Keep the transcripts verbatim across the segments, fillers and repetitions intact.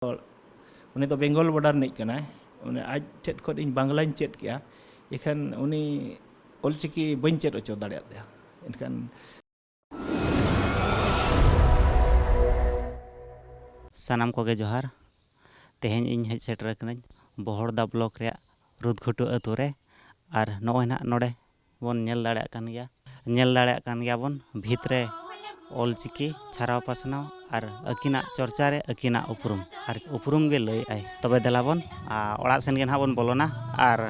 ᱩᱱᱤ ᱫᱚ ᱵᱮᱝᱜᱚᱞ ᱵᱚᱰᱟᱨ ᱨᱤᱱᱤᱡ ᱠᱟᱱᱟᱭ᱾ ᱩᱱᱤ ᱟᱡ ᱴᱷᱮᱱ ᱠᱷᱚᱱ ᱤᱧ ᱵᱟᱝᱞᱟᱧ ᱪᱮᱫ ᱠᱮᱜᱼᱟ, ᱤᱠᱷᱟᱹᱱ ᱩᱱᱤ ᱚᱞᱪᱤᱠᱤ ᱵᱟᱹᱧ ᱪᱮᱫ ᱦᱚᱪᱚ ᱫᱟᱲᱮᱭᱟᱫ ᱛᱟᱭᱟ᱾ ᱮᱱᱠᱷᱟᱱ ᱥᱟᱱᱟᱢ ᱠᱚᱜᱮ ᱡᱚᱦᱟᱨ᱾ ᱛᱮᱦᱮᱧ ᱤᱧ ᱦᱮᱡ ᱥᱮᱴᱮᱨ ᱟᱠᱟᱱᱟᱹᱧ ᱵᱚᱦᱚᱲᱫᱟ ᱵᱞᱚᱠ ᱨᱮᱭᱟᱜ ᱨᱩᱫᱽᱜᱷᱩᱴᱩ ᱟᱹᱛᱩ ᱨᱮ᱾ ᱟᱨ ᱱᱚᱜᱼᱚᱭ ᱱᱟᱦᱟᱜ ᱱᱚᱰᱮ ᱵᱚᱱ ᱧᱮᱞ ᱫᱟᱲᱮᱭᱟᱜ ᱠᱟᱱ ᱜᱮᱭᱟ, ᱧᱮᱞ ᱫᱟᱲᱮᱭᱟᱜ ᱠᱟᱱ ᱜᱮᱭᱟ ᱵᱚᱱ ᱵᱷᱤᱛ ᱨᱮ ᱚᱞᱪᱤᱠᱤ ᱪᱷᱟᱨᱟᱣ ᱯᱟᱥᱱᱟᱣ ᱟᱨ ᱟᱹᱠᱤᱱᱟᱜ ᱪᱚᱨᱪᱟ ᱨᱮ ᱟᱹᱠᱤᱱᱟᱜ ᱩᱯᱨᱩᱢ, ᱟᱨ ᱩᱯᱨᱩᱢ ᱜᱮ ᱞᱟᱹᱭᱮᱫ ᱟᱭ᱾ ᱛᱚᱵᱮ ᱫᱮᱞᱟ ᱵᱚᱱ, ᱟ, ᱚᱲᱟᱜ ᱥᱮᱱ ᱜᱮ ᱱᱟᱦᱟᱜ ᱵᱚᱱ ᱵᱚᱞᱚᱱᱟ ᱟᱨ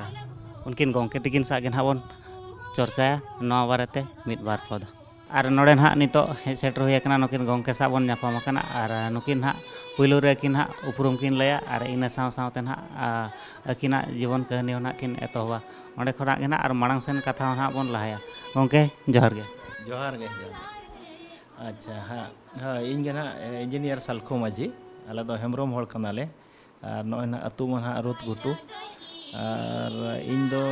ᱩᱱᱠᱤᱱ ᱜᱚᱢᱠᱮ ᱛᱟᱹᱠᱤᱱ ᱥᱟᱶ ᱜᱮ ᱱᱟᱦᱟᱜ ᱵᱚᱱ ᱪᱚᱨᱪᱟᱭᱟ ᱱᱚᱣᱟ ᱵᱟᱨᱮᱛᱮ ᱢᱤᱫ ᱵᱟᱨ ᱯᱚᱫ᱾ ᱟᱨ ᱱᱚᱰᱮ ᱱᱟᱦᱟᱜ ᱱᱤᱛᱚᱜ ᱦᱮᱡ ᱥᱮᱴᱮᱨ ᱦᱩᱭ ᱟᱠᱟᱱᱟ, ᱱᱩᱠᱤᱱ ᱜᱚᱢᱠᱮ ᱥᱟᱶ ᱵᱚᱱ ᱧᱟᱯᱟᱢ ᱟᱠᱟᱱᱟ᱾ ᱟᱨ ᱱᱩᱠᱤᱱ ᱱᱟᱦᱟᱜ ᱯᱩᱭᱞᱩ ᱨᱮ ᱟᱹᱠᱤᱱ ᱱᱟᱦᱟᱜ ᱩᱯᱨᱩᱢ ᱠᱤᱱ ᱞᱟᱹᱭᱟ ᱟᱨ ᱤᱱᱟᱹ ᱥᱟᱶ ᱥᱟᱶᱛᱮ ᱱᱟᱦᱟᱜ, ᱟ, ᱟᱹᱠᱤᱱᱟᱜ ᱡᱤᱵᱚᱱ ᱠᱟᱹᱦᱱᱤ ᱦᱚᱸ ᱱᱟᱦᱟᱜ ᱠᱤᱱ ᱮᱛᱚᱦᱚᱵᱟ᱾ ᱚᱸᱰᱮ ᱠᱷᱚᱱᱟᱜ ᱜᱮ ᱱᱟᱦᱟᱜ ᱟᱨ ᱢᱟᱲᱟᱝ ᱥᱮᱱ ᱠᱟᱛᱷᱟ ᱦᱚᱸ ᱱᱟᱦᱟᱜ ᱵᱚᱱ ᱞᱟᱦᱟᱭᱟ᱾ ᱜᱚᱢᱠᱮ, ᱡᱚᱦᱟᱨ ᱜᱮ᱾ ᱡᱚᱦᱟᱨ ᱜᱮ, ᱡᱚᱦᱟᱨ ᱜᱮ᱾ ᱟᱪᱪᱷᱟ, ᱦᱮᱸ, ᱦᱮᱸ, ᱤᱧ ᱜᱮ ᱱᱟᱦᱟᱜ ᱤᱧᱡᱤᱱᱤᱭᱟᱨ ᱥᱟᱞᱠᱷᱩ ᱢᱟᱹᱡᱷᱤ, ᱟᱞᱮ ᱫᱚ ᱦᱮᱢᱵᱨᱚᱢ ᱦᱚᱲ ᱠᱟᱱᱟᱞᱮ᱾ ᱟᱨ ᱱᱚᱜᱼᱚᱭ ᱱᱟᱦᱟᱜ ᱟᱹᱛᱩ ᱢᱟ ᱱᱟᱦᱟᱜ ᱨᱩᱫᱽᱜᱷᱩᱴᱩ᱾ ᱟᱨ ᱤᱧ ᱫᱚ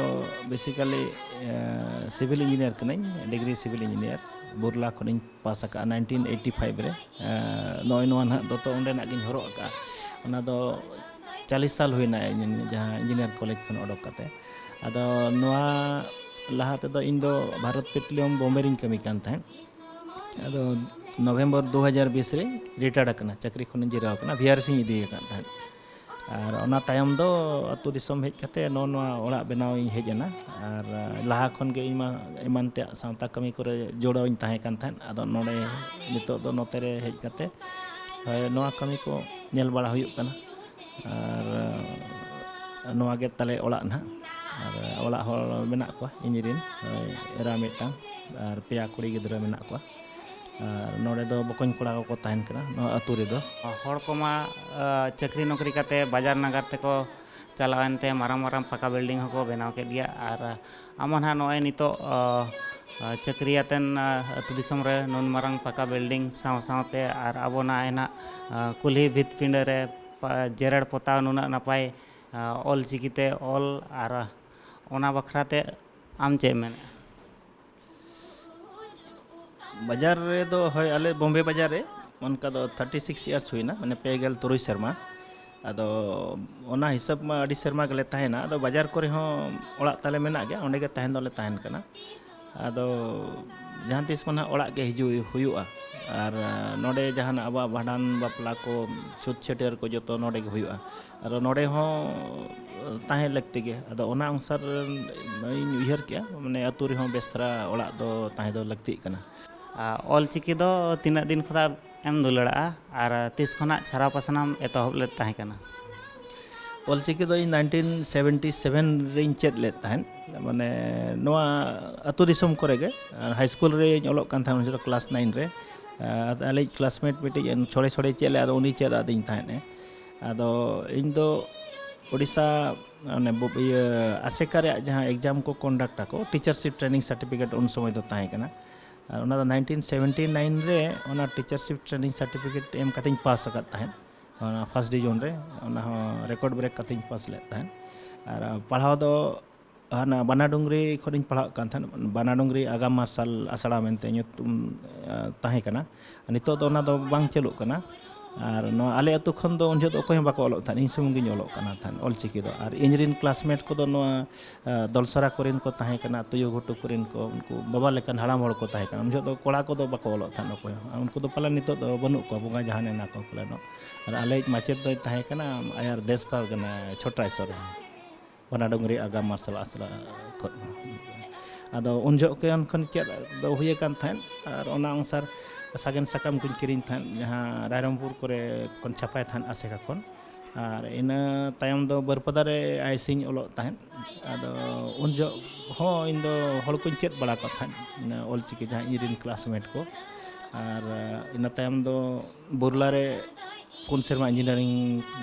basically, ᱮ, civil engineer ᱠᱟᱹᱱᱟᱹᱧ, degree civil engineer᱾ ᱵᱩᱨᱞᱟ ᱠᱷᱚᱱᱤᱧ ᱯᱟᱥ ᱟᱠᱟᱫᱼᱟ nineteen eighty five ᱨᱮ᱾ ᱮ, ᱱᱚᱜᱼᱚᱭ ᱱᱚᱣᱟ ᱱᱟᱦᱟᱜ ᱫᱚᱛᱚ ᱚᱸᱰᱮᱱᱟᱜ ᱜᱤᱧ ᱦᱚᱨᱚᱜ ᱟᱠᱟᱫᱼᱟ᱾ ᱚᱱᱟ ᱫᱚ ᱪᱟᱞᱤᱥ ᱥᱟᱞ ᱦᱩᱭᱱᱟ ᱤᱧ ᱡᱟᱦᱟᱸ engineer college ᱠᱷᱚᱱ ᱚᱰᱚᱠ ᱠᱟᱛᱮ᱾ ᱟᱫᱚ ᱱᱚᱣᱟ ᱞᱟᱦᱟ ᱛᱮᱫᱚ ᱤᱧ ᱫᱚ ᱵᱷᱟᱨᱚᱛ ᱯᱮᱴᱨᱳᱞᱤᱭᱟᱢ ᱵᱳᱢᱵᱮ ᱨᱤᱧ ᱠᱟᱹᱢᱤ ᱠᱟᱱ ᱛᱟᱦᱮᱸᱫ᱾ ᱟᱫᱚ ᱱᱚᱵᱷᱮᱢᱵᱚᱨ ᱫᱩ ᱦᱟᱡᱟᱨ ᱵᱤᱥ ᱨᱮ retired ᱟᱠᱟᱱᱟ, ᱪᱟᱹᱠᱨᱤ ᱠᱷᱚᱱᱤᱧ ᱡᱤᱨᱟᱹᱣ ᱟᱠᱟᱱᱟ, V R C ᱤᱧ ᱤᱫᱤ ᱟᱠᱟᱫ ᱛᱟᱦᱮᱸᱫ᱾ ᱟᱨ ᱚᱱᱟ ᱛᱟᱭᱚᱢ ᱫᱚ ᱟᱹᱛᱩ ᱫᱤᱥᱚᱢ ᱦᱮᱡ ᱠᱟᱛᱮ ᱱᱚᱜᱼᱚ ᱱᱚᱣᱟ ᱚᱲᱟᱜ ᱵᱮᱱᱟᱣ ᱤᱧ ᱦᱮᱡ ᱮᱱᱟ᱾ ᱟᱨ ᱞᱟᱦᱟ ᱠᱷᱚᱱ ᱜᱮ ᱤᱧ ᱢᱟ ᱮᱢᱟᱱ ᱛᱮᱭᱟᱜ ᱥᱟᱶᱛᱟ ᱠᱟᱹᱢᱤ ᱠᱚᱨᱮ ᱡᱚᱲᱟᱣ ᱤᱧ ᱛᱟᱦᱮᱸ ᱠᱟᱱ ᱛᱟᱦᱮᱸᱫ᱾ ᱟᱫᱚ ᱱᱚᱰᱮ ᱱᱤᱛᱚᱜ ᱫᱚ ᱱᱚᱛᱮ ᱨᱮ ᱦᱮᱡ ᱠᱟᱛᱮ, ᱦᱳᱭ, ᱱᱚᱣᱟ ᱠᱟᱹᱢᱤ ᱠᱚ ᱧᱮᱞ ᱵᱟᱲᱟ ᱦᱩᱭᱩᱜ ᱠᱟᱱᱟ᱾ ᱟᱨ ᱱᱚᱣᱟ ᱜᱮ ᱛᱟᱞᱮ ᱚᱲᱟᱜ ᱱᱟᱦᱟᱜ᱾ ᱟᱨ ᱚᱲᱟᱜ ᱦᱚᱲ ᱢᱮᱱᱟᱜ ᱠᱚᱣᱟ, ᱤᱧ ᱨᱮᱱ, ᱦᱳᱭ, ᱮᱨᱟ ᱢᱤᱫᱴᱟᱝ ᱟᱨ ᱯᱮᱭᱟ ᱠᱩᱲᱤ ᱜᱤᱫᱽᱨᱟᱹ ᱢᱮᱱᱟᱜ ᱠᱚᱣᱟ᱾ ᱟᱨ ᱱᱚᱰᱮ ᱫᱚ ᱵᱚᱠᱚᱧ ᱠᱚᱲᱟ ᱠᱚᱠᱚ ᱛᱟᱦᱮᱱ ᱠᱟᱱᱟ ᱱᱚᱣᱟ ᱟᱹᱛᱩ ᱨᱮᱫᱚ᱾ ᱦᱚᱲ ᱠᱚᱢᱟ, ᱟ, ᱪᱟᱹᱠᱨᱤ ᱱᱚᱠᱨᱤ ᱠᱟᱛᱮ ᱵᱟᱡᱟᱨ ᱱᱟᱜᱟᱨ ᱛᱮᱠᱚ ᱪᱟᱞᱟᱣᱮᱱ ᱛᱮ ᱢᱟᱨᱟᱝ ᱢᱟᱨᱟᱝ ᱯᱟᱠᱟ building ᱦᱚᱸᱠᱚ ᱵᱮᱱᱟᱣ ᱠᱮᱫ ᱜᱮᱭᱟ᱾ ᱟᱨ ᱟᱢ ᱦᱚᱸ ᱱᱟᱦᱟᱜ ᱱᱚᱜᱼᱚᱭ ᱱᱤᱛᱚᱜ, ᱟ, ᱟ, ᱪᱟᱹᱠᱨᱤᱭᱟᱛᱮᱱ, ᱟ, ᱟᱹᱛᱩ ᱫᱤᱥᱚᱢ ᱨᱮ ᱱᱩᱱ ᱢᱟᱨᱟᱝ ᱯᱟᱠᱟ building ᱥᱟᱶ ᱥᱟᱶᱛᱮ ᱟᱨ ᱟᱵᱚ ᱱᱟᱦᱟᱜ ᱱᱟᱦᱟᱜ, ᱟ, ᱠᱩᱞᱦᱤ ᱵᱷᱤᱛ ᱯᱤᱸᱰᱟᱹ ᱨᱮ ᱯᱟ-, ᱡᱮᱨᱮᱲ ᱯᱚᱛᱟᱣ ᱱᱩᱱᱟᱹᱜ ᱱᱟᱯᱟᱭ, ᱟ, ᱚᱞ ᱪᱤᱠᱤᱛᱮ ᱚᱞ ᱟᱨ ᱚᱱᱟ ᱵᱟᱠᱷᱨᱟ ᱛᱮ ᱟᱢ ᱪᱮᱫ ᱮᱢ ᱢᱮᱱᱮᱫᱼᱟ? ᱵᱟᱡᱟᱨ ᱨᱮᱫᱚ, ᱦᱳᱭ, ᱟᱞᱮ ᱵᱚᱢᱵᱮ ᱵᱟᱡᱟᱨ ᱨᱮ ᱚᱱᱠᱟ ᱫᱚ ᱛᱷᱟᱨᱴᱤ ᱥᱤᱠᱥ ᱤᱭᱟᱨᱥ ᱦᱩᱭᱱᱟ, ᱢᱟᱱᱮ ᱯᱮ ᱜᱮᱞ ᱛᱩᱨᱩᱭ ᱥᱮᱨᱢᱟ᱾ ᱟᱫᱚ ᱚᱱᱟ ᱦᱤᱥᱟᱹᱵ ᱢᱟ ᱟᱹᱰᱤ ᱥᱮᱨᱢᱟ ᱜᱮᱞᱮ ᱛᱟᱦᱮᱱᱟ᱾ ᱟᱫᱚ ᱵᱟᱡᱟᱨ ᱠᱚᱨᱮ ᱦᱚᱸ ᱚᱲᱟᱜ ᱛᱟᱞᱮ ᱢᱮᱱᱟᱜ ᱜᱮᱭᱟ, ᱚᱸᱰᱮ ᱜᱮ ᱛᱟᱦᱮᱱ ᱫᱚᱞᱮ ᱛᱟᱦᱮᱱ ᱠᱟᱱᱟ᱾ ᱟᱫᱚ ᱡᱟᱦᱟᱸ ᱛᱤᱥ ᱢᱟ ᱱᱟᱦᱟᱜ ᱚᱲᱟᱜ ᱜᱮ ᱦᱤᱡᱩᱜ ᱦᱩᱭᱩᱜᱼᱟ᱾ ᱟᱨ ᱱᱚᱰᱮ ᱡᱟᱦᱟᱱᱟᱜ ᱟᱵᱚᱣᱟᱜ ᱵᱷᱟᱸᱰᱟᱱ, ᱵᱟᱯᱞᱟ ᱠᱚ, ᱪᱷᱩᱛ ᱪᱷᱟᱹᱴᱭᱟᱹᱨ ᱠᱚ ᱡᱚᱛᱚ ᱱᱚᱰᱮ ᱜᱮ ᱦᱩᱭᱩᱜᱼᱟ᱾ ᱟᱫᱚ ᱱᱚᱰᱮ ᱦᱚᱸ ᱛᱟᱦᱮᱸ ᱞᱟᱹᱠᱛᱤ ᱜᱮ᱾ ᱟᱫᱚ ᱚᱱᱟ ᱚᱱᱩᱥᱟᱨ ᱤᱧ ᱩᱭᱦᱟᱹᱨ ᱠᱮᱜᱼᱟ, ᱢᱟᱱᱮ ᱟᱹᱛᱩ ᱨᱮᱦᱚᱸ ᱵᱮᱥ ᱫᱷᱟᱨᱟ ᱚᱲᱟᱜ ᱫᱚ ᱛᱟᱦᱮᱸ ᱫᱚ ᱞᱟᱹᱠᱛᱤᱜ ᱠᱟᱱᱟ᱾ ᱟᱨ ᱚᱞ ᱪᱤᱠᱤ ᱫᱚ ᱛᱤᱱᱟᱹᱜ ᱫᱤᱱ ᱠᱷᱚᱱᱟᱜ ᱮᱢ ᱫᱩᱞᱟᱹᱲᱟᱜᱼᱟ ᱟᱨ ᱛᱤᱥ ᱠᱷᱚᱱᱟᱜ ᱪᱷᱟᱨᱟᱣ ᱯᱟᱥᱱᱟᱣ ᱮᱛᱚᱦᱚᱵ ᱞᱮᱫ ᱛᱟᱦᱮᱸ ᱠᱟᱱᱟ? ᱚᱞ ᱪᱤᱠᱤ ᱫᱚ ᱤᱧ ᱱᱟᱭᱤᱱᱴᱤᱱ ᱥᱮᱵᱷᱮᱱᱴᱤ ᱥᱮᱵᱷᱮᱱ ᱨᱮᱧ ᱪᱮᱫ ᱞᱮᱫ ᱛᱟᱦᱮᱸᱫ᱾ ᱢᱟᱱᱮ ᱱᱚᱣᱟ ᱟᱹᱛᱩ ᱫᱤᱥᱚᱢ ᱠᱚᱨᱮ ᱜᱮ, ᱟᱨ ᱦᱟᱭ ᱥᱠᱩᱞ ᱨᱮᱧ ᱚᱞᱚᱜ ᱠᱟᱱ ᱛᱟᱦᱮᱸᱫ, ᱩᱱ ᱡᱚᱠᱷᱚᱱ ᱠᱞᱟᱥ ᱱᱟᱭᱤᱱ ᱨᱮ᱾ ᱟᱨ ᱟᱞᱮᱭᱤᱡ ᱠᱞᱟᱥᱢᱮᱴ ᱢᱤᱫᱴᱤᱡ ᱪᱷᱚᱲᱮ ᱪᱷᱚᱲᱮ ᱪᱮᱫ ᱞᱮᱫ, ᱟᱫᱚ ᱩᱱᱤ ᱪᱮᱫ ᱟᱹᱫᱤᱧ ᱛᱟᱦᱮᱸᱫ ᱮ᱾ ᱟᱫᱚ ᱤᱧ ᱫᱚ ᱳᱰᱤᱥᱟ, ᱚᱱᱮ ᱵᱚ-, ᱤᱭᱟᱹ, ᱟᱥᱮᱠᱟ ᱨᱮᱭᱟᱜ ᱡᱟᱦᱟᱸ ᱮᱠᱡᱟᱢ ᱠᱚ ᱠᱚᱱᱰᱟᱠᱴ ᱟᱠᱚ, ᱴᱤᱪᱟᱨᱥᱤᱯ ᱴᱨᱮᱱᱤᱝ ᱥᱟᱨᱴᱤᱯᱷᱤᱠᱮᱴ ᱩᱱ ᱥᱚᱢᱚᱭ ᱫᱚ ᱛᱟᱦᱮᱸ ᱠᱟᱱᱟ᱾ ᱟᱨ ᱚᱱᱟ ᱫᱚ ᱱᱟᱭᱤᱱᱴᱤᱱ ᱥᱮᱵᱷᱮᱱᱴᱤ ᱱᱟᱭᱤᱱ ᱨᱮ ᱚᱱᱟ ᱴᱤᱪᱟᱨᱥᱤᱯ ᱴᱨᱮᱱᱤᱝ ᱥᱟᱨᱴᱤᱯᱷᱤᱠᱮᱴ ᱮᱢ ᱠᱟᱛᱮᱧ ᱯᱟᱥ ᱟᱠᱟᱫ ᱛᱟᱦᱮᱸᱫ, ᱚᱱᱟ ᱯᱷᱟᱥᱴ ᱰᱤᱵᱤᱡᱚᱱ ᱨᱮ᱾ ᱚᱱᱟ ᱦᱚᱸ ᱨᱮᱠᱚᱨᱰ ᱵᱨᱮᱠ ᱠᱟᱛᱮᱧ ᱯᱟᱥ ᱞᱮᱫ ᱛᱟᱦᱮᱸᱫ᱾ ᱟᱨ ᱯᱟᱲᱦᱟᱣ ᱫᱚ ᱦᱟᱱᱟ ᱵᱟᱱᱟᱰᱩᱝᱨᱤ ᱠᱷᱚᱱᱤᱧ ᱯᱟᱲᱦᱟᱜ ᱠᱟᱱ ᱛᱟᱦᱮᱸᱫ᱾ ᱵᱟᱱᱟᱰᱩᱝᱨᱤ ᱟᱜᱟᱢ ᱢᱟᱨᱥᱟᱞ ᱟᱥᱲᱟ ᱢᱮᱱᱛᱮ ᱧᱩᱛᱩᱢ, ᱟ, ᱛᱟᱦᱮᱸ ᱠᱟᱱᱟ᱾ ᱱᱤᱛᱚᱜ ᱫᱚ ᱚᱱᱟ ᱫᱚ ᱵᱟᱝ ᱪᱟᱹᱞᱩᱜ ᱠᱟᱱᱟ᱾ ᱟᱨ ᱱᱚᱣᱟ ᱟᱞᱮ ᱟᱹᱛᱩ ᱠᱷᱚᱱ ᱫᱚ ᱩᱱ ᱡᱚᱦᱚᱜ ᱫᱚ ᱚᱠᱚᱭ ᱦᱚᱸ ᱵᱟᱠᱚ ᱚᱞᱚᱜ ᱛᱟᱦᱮᱸᱫ, ᱤᱧ ᱥᱩᱢᱩᱝ ᱜᱤᱧ ᱚᱞᱚᱜ ᱠᱟᱱᱟ ᱛᱟᱦᱮᱸᱫ ᱚᱞᱪᱤᱠᱤ ᱫᱚ᱾ ᱟᱨ ᱤᱧ ᱨᱤᱱ ᱠᱞᱟᱥᱢᱮᱴ ᱠᱚᱫᱚ ᱱᱚᱣᱟ, ᱟ, ᱫᱚᱞᱥᱟᱨᱟ ᱠᱚᱨᱮᱱ ᱠᱚ ᱛᱟᱦᱮᱸ ᱠᱟᱱᱟ, ᱛᱩᱭᱩ ᱜᱷᱩᱴᱩ ᱠᱚᱨᱮᱱ ᱠᱚ, ᱩᱱᱠᱩ ᱵᱟᱵᱟ ᱞᱮᱠᱟᱱ ᱦᱟᱲᱟᱢ ᱦᱚᱲ ᱠᱚ ᱛᱟᱦᱮᱸ ᱠᱟᱱᱟ᱾ ᱩᱱ ᱡᱚᱦᱚᱜ ᱫᱚ ᱠᱚᱲᱟ ᱠᱚᱫᱚ ᱵᱟᱠᱚ ᱚᱞᱚᱜ ᱛᱟᱦᱮᱸᱫ ᱚᱠᱚᱭ ᱦᱚᱸ᱾ ᱟᱨ ᱩᱱᱠᱩ ᱫᱚ ᱯᱟᱞᱮᱱ ᱱᱤᱛᱚᱜ ᱫᱚ ᱵᱟᱹᱱᱩᱜ ᱠᱚᱣᱟ, ᱵᱚᱸᱜᱟ ᱡᱟᱦᱟᱱ ᱮᱱᱟ ᱠᱚ ᱯᱟᱞᱮᱱᱚᱜ᱾ ᱟᱨ ᱟᱞᱮᱭᱤᱡ ᱢᱟᱪᱮᱫ ᱫᱚᱭ ᱛᱟᱦᱮᱸ ᱠᱟᱱᱟ ᱟᱭᱟᱨ ᱫᱮᱥ ᱯᱟᱨᱜᱟᱱᱟ ᱪᱷᱚᱴᱨᱟᱭᱥᱚᱨ ᱨᱮ᱾ ᱵᱟᱱᱟᱰᱩᱝᱨᱤ ᱟᱜᱟᱢ ᱢᱟᱨᱥᱟᱞ ᱟᱥᱲᱟ ᱠᱷᱚᱱ᱾ ᱟᱫᱚ ᱩᱱ ᱡᱚᱦᱚᱜ ᱠᱷᱚᱱ, ᱠᱷᱚᱱ ᱪᱮᱫ ᱫᱚ ᱦᱩᱭ ᱟᱠᱟᱱ ᱛᱟᱦᱮᱸᱫ, ᱟᱨ ᱚᱱᱟ ᱚᱱᱩᱥᱟᱨ ᱥᱟᱜᱮᱱ ᱥᱟᱠᱟᱢ ᱠᱚᱧ ᱠᱤᱨᱤᱧ ᱛᱟᱦᱮᱸᱫ, ᱡᱟᱦᱟᱸ ᱨᱟᱭᱨᱚᱝᱯᱩᱨ ᱠᱚᱨᱮ ᱠᱷᱚᱱ ᱪᱷᱟᱯᱟᱭ ᱛᱟᱦᱮᱸᱫ ᱟᱥᱮᱠᱟ ᱠᱷᱚᱱ᱾ ᱟᱨ ᱤᱱᱟᱹ ᱛᱟᱭᱚᱢ ᱫᱚ ᱵᱟᱹᱨᱯᱟᱫᱟ ᱨᱮ ᱟᱭᱮᱥᱤᱧ ᱚᱞᱚᱜ ᱛᱟᱦᱮᱸᱫ᱾ ᱟᱫᱚ ᱩᱱ ᱡᱚᱦᱚᱜ ᱦᱚᱸ ᱤᱧ ᱫᱚ ᱦᱚᱲ ᱠᱚᱧ ᱪᱮᱫ ᱵᱟᱲᱟ ᱠᱚ ᱛᱟᱦᱮᱸᱫ, ᱤᱱᱟᱹ ᱚᱞᱪᱤᱠᱤ ᱡᱟᱦᱟᱸ ᱤᱧ ᱨᱮᱱ ᱠᱞᱟᱥᱢᱮᱴ ᱠᱚ᱾ ᱟᱨ ᱤᱱᱟᱹ ᱛᱟᱭᱚᱢ ᱫᱚ ᱵᱩᱨᱞᱟ ᱨᱮ ᱯᱩᱱ ᱥᱮᱨᱢᱟ ᱤᱧᱡᱤᱱᱤᱭᱟᱨᱤᱝ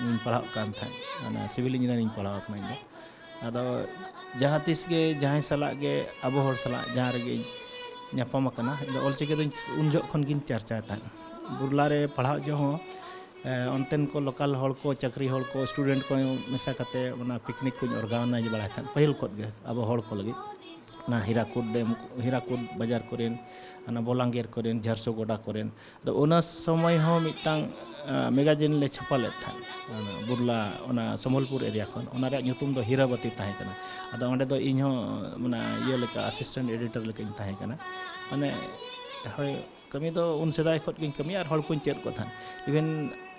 ᱤᱧ ᱯᱟᱲᱦᱟᱜ ᱠᱟᱱ ᱛᱟᱦᱮᱸᱫ, ᱚᱱᱟ ᱥᱤᱵᱤᱞ ᱤᱧᱡᱤᱱᱤᱭᱟᱨᱤᱝ ᱤᱧ ᱯᱟᱲᱦᱟᱣ ᱠᱟᱱᱟ ᱤᱧ ᱫᱚ᱾ ᱟᱫᱚ ᱡᱟᱦᱟᱸ ᱛᱤᱥ ᱜᱮ ᱡᱟᱦᱟᱸᱭ ᱥᱟᱞᱟᱜ ᱜᱮ, ᱟᱵᱚ ᱦᱚᱲ ᱥᱟᱞᱟᱜ ᱡᱟᱦᱟᱸ ᱨᱮᱜᱮᱧ ᱧᱟᱯᱟᱢ ᱟᱠᱟᱱᱟ, ᱤᱧ ᱫᱚ ᱚᱞᱪᱤᱠᱤ ᱫᱚᱧ ᱩᱱ ᱡᱚᱦᱚᱜ ᱠᱷᱚᱱ ᱜᱤᱧ ᱪᱟᱨᱪᱟᱭ ᱛᱟᱦᱮᱸᱫ᱾ ᱵᱩᱨᱞᱟ ᱨᱮ ᱯᱟᱲᱦᱟᱜ ᱡᱚᱦᱚᱜ ᱦᱚᱸ, ᱮ, ᱚᱱᱛᱮᱱ ᱠᱚ ᱞᱳᱠᱟᱞ ᱦᱚᱲ ᱠᱚ, ᱪᱟᱹᱠᱨᱤ ᱦᱚᱲ ᱠᱚ, ᱥᱴᱩᱰᱮᱱᱴ ᱠᱚ ᱢᱮᱥᱟ ᱠᱟᱛᱮ ᱚᱱᱟ ᱯᱤᱠᱱᱤᱠ ᱠᱚᱧ ᱚᱨᱜᱟᱱᱟᱭᱤᱡᱽ ᱵᱟᱲᱟᱭ ᱛᱟᱦᱮᱸᱫ ᱯᱟᱹᱦᱤᱞ ᱠᱷᱚᱱ ᱜᱮ ᱟᱵᱚ ᱦᱚᱲ ᱠᱚ ᱞᱟᱹᱜᱤᱫ᱾ ᱚᱱᱟ ᱦᱤᱨᱟᱠᱩᱫ ᱰᱮᱢ, ᱦᱤᱨᱟᱠᱩᱫ ᱵᱟᱡᱟᱨ ᱠᱚᱨᱮᱱ, ᱚᱱᱟ ᱵᱚᱞᱟᱝᱜᱮᱨ ᱠᱚᱨᱮᱱ, ᱡᱷᱟᱨᱥᱩᱜᱩᱰᱟ ᱠᱚᱨᱮᱱ᱾ ᱟᱫᱚ ᱚᱱᱟ ᱥᱚᱢᱚᱭ ᱦᱚᱸ ᱢᱤᱫᱴᱟᱝ ᱢᱮᱜᱟᱡᱤᱱ ᱞᱮ ᱪᱷᱟᱯᱟ ᱞᱮᱫ ᱛᱟᱦᱮᱸᱫ, ᱚᱱᱟ ᱵᱩᱨᱞᱟ, ᱚᱱᱟ ᱥᱚᱢᱵᱚᱞᱯᱩᱨ ᱮᱨᱤᱭᱟ ᱠᱷᱚᱱ᱾ ᱚᱱᱟ ᱨᱮᱭᱟᱜ ᱧᱩᱛᱩᱢ ᱫᱚ ᱦᱤᱨᱟᱵᱟᱹᱛᱤ ᱛᱟᱦᱮᱸ ᱠᱟᱱᱟ᱾ ᱟᱫᱚ ᱚᱸᱰᱮ ᱫᱚ ᱤᱧ ᱦᱚᱸ ᱚᱱᱟ ᱤᱭᱟᱹ ᱞᱮᱠᱟ, ᱟᱥᱤᱥᱴᱮᱱᱴ ᱮᱰᱤᱴᱚᱨ ᱞᱮᱠᱟᱧ ᱛᱟᱦᱮᱸ ᱠᱟᱱᱟ᱾ ᱢᱟᱱᱮ, ᱦᱳᱭ, ᱠᱟᱹᱢᱤ ᱫᱚ ᱩᱱ ᱥᱮᱫᱟᱭ ᱠᱷᱚᱱ ᱜᱤᱧ ᱠᱟᱹᱢᱤᱭᱟ ᱟᱨ ᱦᱚᱲ ᱠᱚᱧ ᱪᱮᱫ ᱠᱚ ᱛᱟᱦᱮᱸᱫ᱾ ᱤᱵᱷᱮᱱ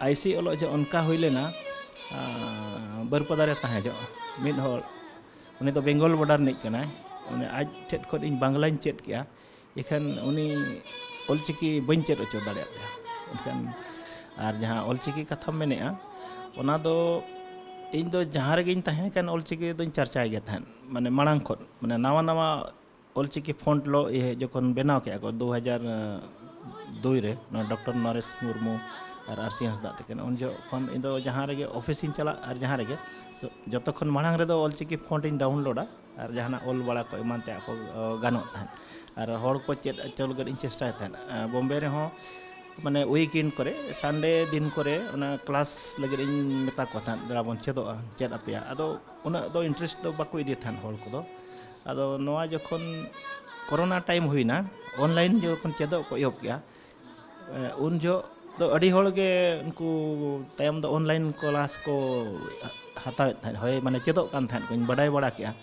ᱟᱭᱥᱤ ᱚᱞᱚᱜ ᱡᱚᱦᱚᱜ ᱚᱱᱠᱟ ᱦᱩᱭ ᱞᱮᱱᱟ, ᱟᱸ, ᱵᱟᱹᱨᱯᱟᱫᱟ ᱨᱮ ᱛᱟᱦᱮᱸ ᱡᱚᱦᱚᱜ ᱢᱤᱫ ᱦᱚᱲ, ᱩᱱᱤ ᱫᱚ ᱵᱮᱝᱜᱚᱞ ᱵᱚᱰᱟᱨ ᱨᱤᱱᱤᱡ ᱠᱟᱱᱟᱭ᱾ ᱩᱱᱤ ᱟᱡ ᱴᱷᱮᱱ ᱠᱷᱚᱱ ᱤᱧ ᱵᱟᱝᱞᱟᱧ ᱪᱮᱫ ᱠᱮᱜᱼᱟ, ᱤᱠᱷᱟᱹᱱ ᱩᱱᱤ ᱚᱞᱪᱤᱠᱤ ᱵᱟᱹᱧ ᱪᱮᱫ ᱦᱚᱪᱚ ᱫᱟᱲᱮᱭᱟᱫ ᱛᱟᱭᱟ᱾ ᱮᱱᱠᱷᱟᱱ ᱟᱨ ᱡᱟᱦᱟᱸ ᱚᱞᱪᱤᱠᱤ ᱠᱟᱛᱷᱟᱢ ᱢᱮᱱᱮᱜᱼᱟ, ᱚᱱᱟ ᱫᱚ ᱤᱧ ᱫᱚ ᱡᱟᱦᱟᱸ ᱨᱮᱜᱮᱧ ᱛᱟᱦᱮᱸ ᱠᱟᱱ ᱚᱞᱪᱤᱠᱤ ᱫᱚᱧ ᱪᱟᱨᱪᱟᱭ ᱜᱮ ᱛᱟᱦᱮᱸᱫ, ᱢᱟᱱᱮ ᱢᱟᱲᱟᱝ ᱠᱷᱚᱱ, ᱢᱟᱱᱮ ᱱᱟᱣᱟ ᱱᱟᱣᱟ ᱚᱞᱪᱤᱠᱤ ᱯᱷᱚᱱᱴ ᱞᱚ ᱤᱭᱟᱹ ᱡᱚᱠᱷᱚᱱ ᱵᱮᱱᱟᱣ ᱠᱮᱜᱼᱟ ᱠᱚ ᱫᱩ ᱦᱟᱡᱟᱨ ᱫᱩᱭ ᱨᱮ, ᱱᱚᱣᱟ ᱰᱚᱠᱴᱚᱨ ᱱᱚᱨᱮᱥ ᱢᱩᱨᱢᱩ ᱟᱨ ᱟᱨᱥᱤ ᱦᱟᱸᱥᱫᱟ ᱛᱟᱹᱠᱤᱱ, ᱩᱱ ᱡᱚᱠᱷᱚᱱ ᱤᱧ ᱫᱚ ᱡᱟᱦᱟᱸ ᱨᱮᱜᱮ ᱚᱯᱷᱤᱥ ᱤᱧ ᱪᱟᱞᱟᱜ ᱟᱨ ᱡᱟᱦᱟᱸ ᱨᱮᱜᱮ, ᱥᱚ-, ᱡᱚᱛᱚ ᱠᱷᱚᱱ ᱢᱟᱲᱟᱝ ᱨᱮᱫᱚ ᱚᱞᱪᱤᱠᱤ ᱯᱷᱚᱱᱴ ᱤᱧ ᱰᱟᱣᱩᱱᱞᱳᱰᱟ ᱟᱨ ᱡᱟᱦᱟᱱᱟᱜ ᱚᱞ ᱵᱟᱲᱟ ᱠᱚ ᱮᱢᱟᱱ ᱛᱮᱭᱟᱜ ᱠᱚ, ᱚ, ᱜᱟᱱᱚᱜ ᱛᱟᱦᱮᱸᱫ᱾ ᱟᱨ ᱦᱚᱲ ᱠᱚ ᱪᱮᱫ ᱦᱚᱪᱚ ᱞᱟᱹᱜᱤᱫ ᱤᱧ ᱪᱮᱥᱴᱟᱭ ᱛᱟᱦᱮᱸᱫ᱾ ᱟᱨ ᱵᱚᱢᱵᱮ ᱨᱮᱦᱚᱸ ᱢᱟᱱᱮ ᱩᱭᱤᱠᱮᱱᱰ ᱠᱚᱨᱮ, ᱥᱟᱱᱰᱮ ᱫᱤᱱ ᱠᱚᱨᱮ ᱚᱱᱟ ᱠᱞᱟᱥ ᱞᱟᱹᱜᱤᱫ ᱤᱧ ᱢᱮᱛᱟ ᱠᱚ ᱛᱟᱦᱮᱸᱫ, "ᱫᱮᱞᱟ ᱵᱚᱱ ᱪᱮᱫᱚᱜᱼᱟ, ᱪᱮᱫ ᱟᱯᱮᱭᱟ?" ᱟᱫᱚ ᱩᱱᱟᱹᱜ ᱫᱚ ᱤᱱᱴᱟᱨᱮᱥᱴ ᱫᱚ ᱵᱟᱠᱚ ᱤᱫᱤ ᱛᱟᱦᱮᱸᱫ ᱦᱚᱲ ᱠᱚᱫᱚ᱾ ᱟᱫᱚ ᱱᱚᱣᱟ ᱡᱚᱠᱷᱚᱱ ᱠᱚᱨᱳᱱᱟ ᱴᱟᱭᱤᱢ ᱦᱩᱭᱱᱟ, ᱚᱱᱞᱟᱭᱤᱱ ᱡᱚᱠᱷᱚᱱ ᱪᱮᱫᱚᱜ ᱠᱚ ᱮᱦᱚᱵ ᱠᱮᱜᱼᱟ, ᱮ, ᱩᱱ ᱡᱚᱦᱚᱜ ᱫᱚ ᱟᱹᱰᱤ ᱦᱚᱲ ᱜᱮ ᱩᱱᱠᱩ ᱛᱟᱭᱚᱢ ᱫᱚ ᱚᱱᱞᱟᱭᱤᱱ ᱠᱞᱟᱥ ᱠᱚ ᱦᱟᱛᱟᱣᱮᱫ ᱛᱟᱦᱮᱸᱫ, ᱦᱳᱭ, ᱢᱟᱱᱮ ᱪᱮᱫᱚᱜ ᱠᱟᱱ ᱛᱟᱦᱮᱸᱫ ᱠᱚᱧ ᱵᱟᱰᱟᱭ ᱵᱟᱲᱟ ᱠᱮᱜᱼᱟ᱾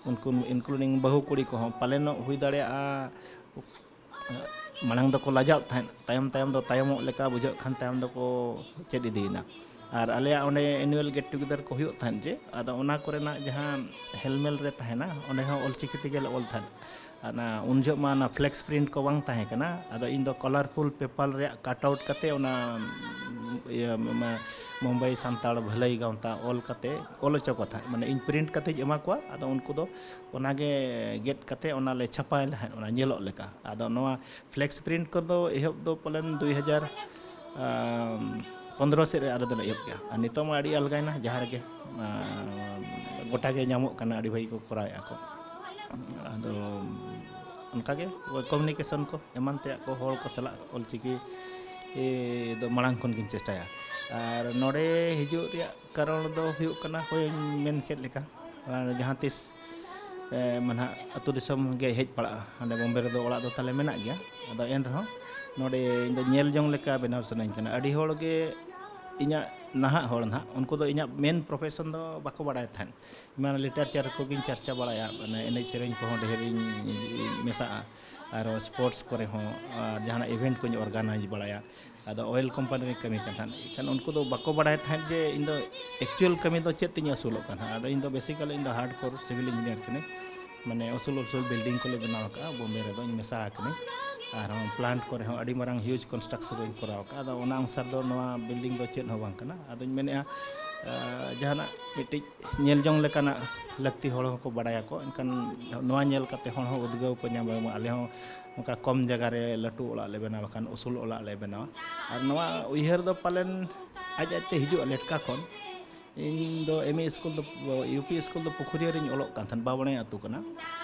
ᱩᱱᱠᱩ, ᱤᱱᱠᱞᱩᱰᱤᱝ ᱵᱟᱹᱦᱩ ᱠᱩᱲᱤ ᱠᱚᱦᱚᱸ ᱯᱟᱞᱮᱱᱚᱜ ᱦᱩᱭ ᱫᱟᱲᱮᱭᱟᱜᱼᱟ, ᱢᱟᱲᱟᱝ ᱫᱚᱠᱚ ᱞᱟᱡᱟᱜ ᱛᱟᱦᱮᱸᱫ, ᱛᱟᱭᱚᱢ ᱛᱟᱭᱚᱢ ᱫᱚ ᱛᱟᱭᱚᱢᱚᱜ ᱞᱮᱠᱟ ᱵᱩᱡᱷᱟᱹᱜ ᱠᱷᱟᱱ ᱛᱟᱭᱚᱢ ᱫᱚᱠᱚ ᱪᱮᱫ ᱤᱫᱤᱭᱮᱱᱟ᱾ ᱟᱨ ᱟᱞᱮᱭᱟᱜ ᱚᱸᱰᱮ annual get together ᱠᱚ ᱦᱩᱭᱩᱜ ᱛᱟᱦᱮᱸᱫ ᱡᱮ, ᱟᱫᱚ ᱚᱱᱟ ᱠᱚᱨᱮᱱᱟᱜ ᱡᱟᱦᱟᱸ ᱦᱮᱞᱢᱮᱞ ᱨᱮ ᱛᱟᱦᱮᱱᱟ, ᱚᱸᱰᱮ ᱦᱚᱸ ᱚᱞᱪᱤᱠᱤ ᱛᱮᱜᱮ ᱞᱮ ᱚᱞ ᱛᱟᱦᱮᱸᱫ᱾ ᱚᱱᱟ ᱩᱱ ᱡᱚᱦᱚᱜ ᱢᱟ ᱚᱱᱟ ᱯᱷᱞᱮᱠᱥ ᱯᱨᱤᱱᱴ ᱠᱚ ᱵᱟᱝ ᱛᱟᱦᱮᱸ ᱠᱟᱱᱟ, ᱟᱫᱚ ᱤᱧ ᱫᱚ ᱠᱟᱞᱟᱨᱯᱷᱩᱞ ᱯᱮᱯᱟᱨ ᱨᱮᱭᱟᱜ ᱠᱟᱴ ᱟᱣᱩᱴ ᱠᱟᱛᱮ ᱚᱱᱟ, ᱤᱭᱟᱹ, ᱢᱟ-, ᱢᱩᱢᱵᱟᱭ ᱥᱟᱱᱛᱟᱲ ᱵᱷᱟᱹᱞᱟᱹᱭ ᱜᱟᱶᱛᱟ ᱚᱞ ᱠᱟᱛᱮ ᱚᱞ ᱦᱚᱪᱚ ᱠᱚ ᱛᱟᱦᱮᱸᱫ᱾ ᱢᱟᱱᱮ ᱤᱧ ᱯᱨᱤᱱᱴ ᱠᱟᱛᱮᱧ ᱮᱢᱟ ᱠᱚᱣᱟ, ᱟᱫᱚ ᱩᱱᱠᱩ ᱫᱚ ᱚᱱᱟᱜᱮ ᱜᱮᱫ ᱠᱟᱛᱮ ᱚᱱᱟ ᱞᱮ ᱪᱷᱟᱯᱟᱭ ᱛᱟᱦᱮᱸᱫ, ᱚᱱᱟ ᱧᱮᱞᱚᱜ ᱞᱮᱠᱟ᱾ ᱟᱫᱚ ᱱᱚᱣᱟ ᱯᱷᱞᱮᱠᱥ ᱯᱨᱤᱱᱴ ᱠᱚᱫᱚ ᱮᱦᱚᱵ ᱫᱚ ᱯᱟᱞᱮᱱ ᱫᱩᱭ ᱦᱟᱡᱟᱨ ᱯᱚᱱᱫᱽᱨᱚ ᱥᱮᱫ ᱨᱮ ᱟᱞᱮ ᱫᱚᱞᱮ ᱮᱦᱚᱵ ᱠᱮᱜᱼᱟ᱾ ᱟᱨ ᱱᱤᱛᱚᱜ ᱢᱟ ᱟᱹᱰᱤ ᱟᱞᱜᱟᱭᱮᱱᱟ, ᱡᱟᱦᱟᱸ ᱨᱮᱜᱮ, ᱟᱸ, ᱜᱚᱴᱟ ᱜᱮ ᱧᱟᱢᱚᱜ ᱠᱟᱱᱟ, ᱟᱹᱰᱤ ᱵᱷᱟᱹᱜᱤ ᱠᱚ ᱠᱚᱨᱟᱣᱮᱫᱼᱟ ᱠᱚ᱾ ᱟᱫᱚ ᱚᱱᱠᱟᱜᱮ ᱠᱚᱢᱤᱭᱩᱱᱤᱠᱮᱥᱚᱱ ᱠᱚ ᱮᱢᱟᱱ ᱛᱮᱭᱟᱜ ᱠᱚ ᱦᱚᱲ ᱠᱚ ᱥᱟᱞᱟᱜ ᱚᱞᱪᱤᱠᱤ, ᱮ, ᱫᱚ ᱢᱟᱲᱟᱝ ᱠᱷᱚᱱ ᱜᱤᱧ ᱪᱮᱥᱴᱟᱭᱟ᱾ ᱟᱨ ᱱᱚᱰᱮ ᱦᱤᱡᱩᱜ ᱨᱮᱭᱟᱜ ᱠᱟᱨᱚᱱ ᱫᱚ ᱦᱩᱭᱩᱜ ᱠᱟᱱᱟ, ᱦᱳᱭ, ᱢᱮᱱ ᱠᱮᱫ ᱞᱮᱠᱟ, ᱟᱨ ᱡᱟᱦᱟᱸ ᱛᱤᱥ ᱮ, ᱢᱟ ᱱᱟᱦᱟᱜ ᱟᱹᱛᱩ ᱫᱤᱥᱚᱢ ᱜᱮ ᱦᱮᱡ ᱯᱟᱲᱟᱜᱼᱟ᱾ ᱚᱸᱰᱮ ᱵᱚᱢᱵᱮ ᱨᱮᱫᱚ ᱚᱲᱟᱜ ᱫᱚ ᱛᱟᱞᱮ ᱢᱮᱱᱟᱜ ᱜᱮᱭᱟ᱾ ᱟᱫᱚ ᱮᱱ ᱨᱮᱦᱚᱸ ᱱᱚᱰᱮ ᱤᱧ ᱫᱚ ᱧᱮᱞ ᱡᱚᱝ ᱞᱮᱠᱟ ᱵᱮᱱᱟᱣ ᱥᱟᱱᱟᱧ ᱠᱟᱱᱟ᱾ ᱟᱹᱰᱤ ᱦᱚᱲ ᱜᱮ ᱤᱧᱟᱹᱜ ᱱᱟᱦᱟᱜ ᱦᱚᱲ ᱱᱟᱦᱟᱜ, ᱩᱱᱠᱩ ᱫᱚ ᱤᱧᱟᱹᱜ ᱢᱮᱱ ᱯᱨᱚᱯᱷᱮᱥᱚᱱ ᱫᱚ ᱵᱟᱠᱚ ᱵᱟᱲᱟᱭ ᱛᱟᱦᱮᱸᱫ᱾ ᱤᱧ ᱢᱟ ᱞᱤᱴᱟᱨᱮᱪᱟᱨ ᱠᱚᱜᱮᱧ ᱪᱟᱨᱪᱟ ᱵᱟᱲᱟᱭᱟ, ᱢᱟᱱᱮ ᱮᱱᱮᱡ ᱥᱮᱨᱮᱧ ᱠᱚᱦᱚᱸ ᱰᱷᱮᱨᱤᱧ ᱢᱮᱥᱟᱜᱼᱟ, ᱟᱨ ᱥᱯᱳᱨᱴᱥ ᱠᱚᱨᱮ ᱦᱚᱸ, ᱟᱨ ᱡᱟᱦᱟᱱᱟᱜ ᱤᱵᱷᱮᱱᱴ ᱠᱚᱧ ᱚᱨᱜᱟᱱᱟᱭᱤᱡᱽ ᱵᱟᱲᱟᱭᱟ᱾ ᱟᱫᱚ ᱚᱭᱮᱞ ᱠᱳᱢᱯᱟᱱᱤ ᱨᱮᱧ ᱠᱟᱹᱢᱤ ᱠᱟᱱ ᱛᱟᱦᱮᱸᱫ᱾ ᱮᱱᱠᱷᱟᱱ ᱩᱱᱠᱩ ᱫᱚ ᱵᱟᱠᱚ ᱵᱟᱲᱟᱭ ᱛᱟᱦᱮᱸᱫ ᱡᱮ ᱤᱧ ᱫᱚ ᱮᱠᱪᱩᱭᱟᱞ ᱠᱟᱹᱢᱤ ᱫᱚ ᱪᱮᱫ ᱛᱤᱧ ᱟᱹᱥᱩᱞᱚᱜ ᱠᱟᱱ ᱛᱟᱦᱮᱸᱫ᱾ ᱟᱫᱚ ᱤᱧ ᱫᱚ ᱵᱮᱥᱤᱠᱟᱞᱤ ᱤᱧ ᱫᱚ ᱦᱟᱨᱰ ᱠᱳᱨ ᱥᱤᱵᱤᱞ ᱤᱧᱡᱤᱱᱤᱭᱟᱨ ᱠᱟᱹᱱᱟᱹᱧ᱾ ᱢᱟᱱᱮ ᱩᱥᱩᱞ ᱩᱥᱩᱞ ᱵᱤᱞᱰᱤᱝ ᱠᱚᱞᱮ ᱵᱮᱱᱟᱣ ᱟᱠᱟᱫᱼᱟ, ᱵᱳᱢᱵᱮ ᱨᱮᱫᱚᱧ ᱢᱮᱥᱟ ᱟᱠᱟᱱᱟᱹᱧ᱾ ᱟᱨᱦᱚᱸ ᱯᱞᱟᱱᱴ ᱠᱚᱨᱮ ᱦᱚᱸ ᱟᱹᱰᱤ ᱢᱟᱨᱟᱝ ᱦᱤᱭᱩᱡᱽ ᱠᱚᱱᱥᱴᱨᱟᱠᱥᱚᱱ ᱤᱧ ᱠᱚᱨᱟᱣ ᱟᱠᱟᱫᱼᱟ᱾ ᱟᱫᱚ ᱚᱱᱟ ᱚᱱᱩᱥᱟᱨ ᱫᱚ ᱱᱚᱣᱟ ᱵᱤᱞᱰᱤᱝ ᱫᱚ ᱪᱮᱫ ᱦᱚᱸ ᱵᱟᱝ ᱠᱟᱱᱟ᱾ ᱟᱫᱚᱧ ᱢᱮᱱᱮᱫᱼᱟ, ᱟᱸ, ᱡᱟᱦᱟᱱᱟᱜ ᱢᱤᱫᱴᱤᱡ ᱧᱮᱞ ᱡᱚᱝ ᱞᱮᱠᱟᱱᱟᱜ ᱞᱟᱹᱠᱛᱤ ᱦᱚᱲ ᱦᱚᱸᱠᱚ ᱵᱟᱲᱟᱭᱟᱠᱚ᱾ ᱮᱱᱠᱷᱟᱱ ᱱᱚᱣᱟ ᱧᱮᱞ ᱠᱟᱛᱮ ᱦᱚᱲ ᱦᱚᱸ ᱩᱫᱽᱜᱟᱹᱣ ᱠᱚ ᱧᱟᱢᱟ, ᱵᱟᱝ ᱟᱞᱮ ᱦᱚᱸ ᱚᱱᱠᱟ ᱠᱚᱢ ᱡᱟᱭᱜᱟ ᱨᱮ ᱞᱟᱹᱴᱩ ᱚᱲᱟᱜ ᱞᱮ ᱵᱮᱱᱟᱣᱟ, ᱠᱷᱟᱱ ᱩᱥᱩᱞ ᱚᱲᱟᱜ ᱞᱮ ᱵᱮᱱᱟᱣᱟ᱾ ᱟᱨ ᱱᱚᱣᱟ ᱩᱭᱦᱟᱹᱨ ᱫᱚ ᱯᱟᱞᱮᱱ ᱟᱡ ᱟᱡ ᱛᱮ ᱦᱤᱡᱩᱜᱼᱟ ᱞᱮᱴᱠᱟ ᱠᱷᱚᱱ᱾ ᱤᱧ ᱫᱚ ᱮᱢ ᱤ ᱥᱠᱩᱞ ᱫᱚ, ᱭᱩ ᱯᱤ ᱥᱠᱩᱞ ᱫᱚ ᱯᱩᱠᱷᱩᱨᱤᱭᱟᱹ ᱨᱤᱧ ᱚᱞᱚᱜ ᱠᱟᱱ ᱛᱟᱦᱮᱸᱫ, ᱵᱟᱵᱚᱬᱮ ᱟᱹᱛᱩ ᱠᱟᱱᱟ᱾